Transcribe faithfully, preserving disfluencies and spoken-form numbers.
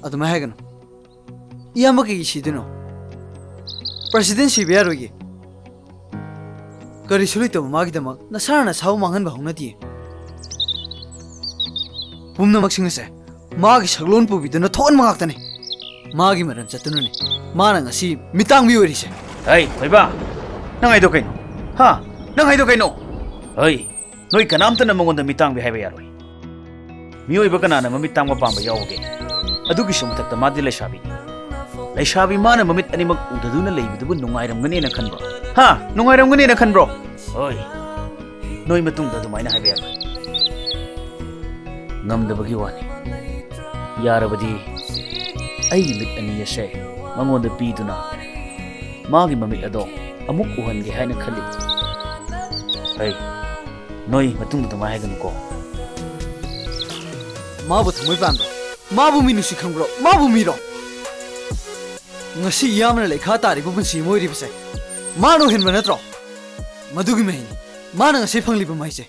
ꯑꯗꯨꯃꯥꯏꯅ ꯍꯥꯏꯒꯅꯨ꯫ ꯏꯌꯥꯝꯕ ꯀꯩꯒꯤ ꯁꯤꯗꯣꯏꯅꯣ? ꯄ꯭ꯔꯁꯤꯗꯦꯟ ꯁꯤꯕ ꯌꯥꯔꯣꯏꯌꯦ꯫ ꯀꯔꯤꯁꯨ ꯂꯩꯇꯕ ꯃꯥꯒꯤꯗꯃꯛ ꯅꯁꯥꯅ ꯅꯁꯥꯕꯨ ꯃꯥꯡꯍꯟꯕ ꯍꯧꯅꯗꯤꯌꯦ꯫ ꯄꯨꯝꯅꯃꯛꯁꯤꯡ ꯑꯁꯦ ꯃꯥꯒꯤ ꯁꯛꯂꯣꯟ ꯄꯨꯕꯤꯗꯨꯅ ꯊꯣꯛꯍꯟꯕ ꯉꯥꯛꯇꯅꯤ꯫ ꯃꯥꯒꯤ ꯃꯔꯝ ꯆꯠꯇꯨꯅꯅꯤ ꯃꯥꯅ ꯉꯁꯤ ꯃꯤꯇꯥꯡꯕꯤ ꯑꯣꯏꯔꯤꯁꯦ꯫ ꯍꯩ, ꯊꯣꯏꯕ, ꯅꯪ ꯍꯥꯏꯗꯣ ꯀꯩꯅꯣ? ꯍꯥ? ꯅꯪ ꯍꯥꯏꯗꯣ ꯀꯩꯅꯣ? ꯍꯩ, ꯅꯣꯏ ꯀꯅꯥꯝꯇꯅ ꯃꯉꯣꯟꯗ ꯃꯤꯇꯥꯡꯕꯤ ꯍꯥꯏꯕ ꯌꯥꯔꯣꯏ꯫ ꯃꯤꯑꯣꯏꯕ ꯀꯅꯥꯅ ꯃꯃꯤꯠ ꯇꯥꯡꯕ ꯄꯥꯝꯕ ꯌꯥꯎꯕꯒꯦ? ꯑꯗꯨꯒꯤꯁꯨ ꯃꯊꯛꯇ ꯃꯥꯗꯤ ꯂꯩꯁꯥꯕꯤꯅꯤ꯫ ꯂꯩꯁꯥꯕꯤ ꯃꯥꯅ ꯃꯃꯤꯠ ꯑꯅꯤꯃꯛ ꯎꯗꯗꯨꯅ ꯂꯩꯕꯗꯨꯕꯨ ꯅꯨꯡꯉꯥꯏꯔꯝꯒꯅꯦꯅ ꯈꯟꯕ꯭ꯔꯣ? ꯍꯥ? ꯅꯨꯡꯉꯥꯏꯔꯝꯒꯅꯦꯅ ꯈꯟꯕ꯭ꯔꯣ? ꯍꯣꯏ꯫ ꯅꯣꯏ ꯃꯇꯨꯡꯗ ꯑꯗꯨꯃꯥꯏꯅ ꯍꯥꯏꯕ ꯌꯥꯔꯣꯏ꯫ ꯉꯝꯗꯕꯒꯤ ꯋꯥꯅꯤ꯫ ꯌꯥꯔꯕꯗꯤ ꯑꯩꯒꯤ ꯃꯤꯠ ꯑꯅꯤ ꯑꯁꯦ ꯃꯉꯣꯟꯗ ꯄꯤꯗꯨꯅ ꯃꯥꯒꯤ ꯃꯃꯤꯠ ꯑꯗꯣ ꯑꯃꯨꯛ ꯎꯍꯟꯒꯦ ꯍꯥꯏꯅ ꯈꯜꯂꯤ꯫ ꯍꯩ, ꯅꯣꯏ ꯃꯇꯨꯡꯗ ꯑꯗꯨꯃꯥꯏꯅ ꯍꯥꯏꯒꯅꯨꯀꯣ꯫ ꯃꯥꯕꯨ ꯊꯃꯣꯏ ꯄꯥꯟꯕ꯭ꯔꯣ? ꯃꯥꯕꯨ ꯃꯤꯅꯨꯡꯁꯤ ꯈꯪꯕ꯭ꯔꯣ? ꯃꯥꯕꯨ ꯃꯤꯔꯣ? ꯉꯁꯤ ꯏꯌꯥꯝꯕꯅ ꯂꯩꯈꯥ ꯇꯥꯔꯤꯕ ꯄꯨꯟꯁꯤ ꯑꯃ ꯑꯣꯏꯔꯤꯕꯁꯦ ꯃꯥꯅ ꯑꯣꯏꯍꯟꯕ ꯅꯠꯇ꯭ꯔꯣ? ꯃꯗꯨꯒꯤ ꯃꯍꯩꯅꯤ ꯃꯥꯅ ꯉꯁꯤ ꯐꯪꯂꯤꯕ ꯃꯍꯩꯁꯦ꯫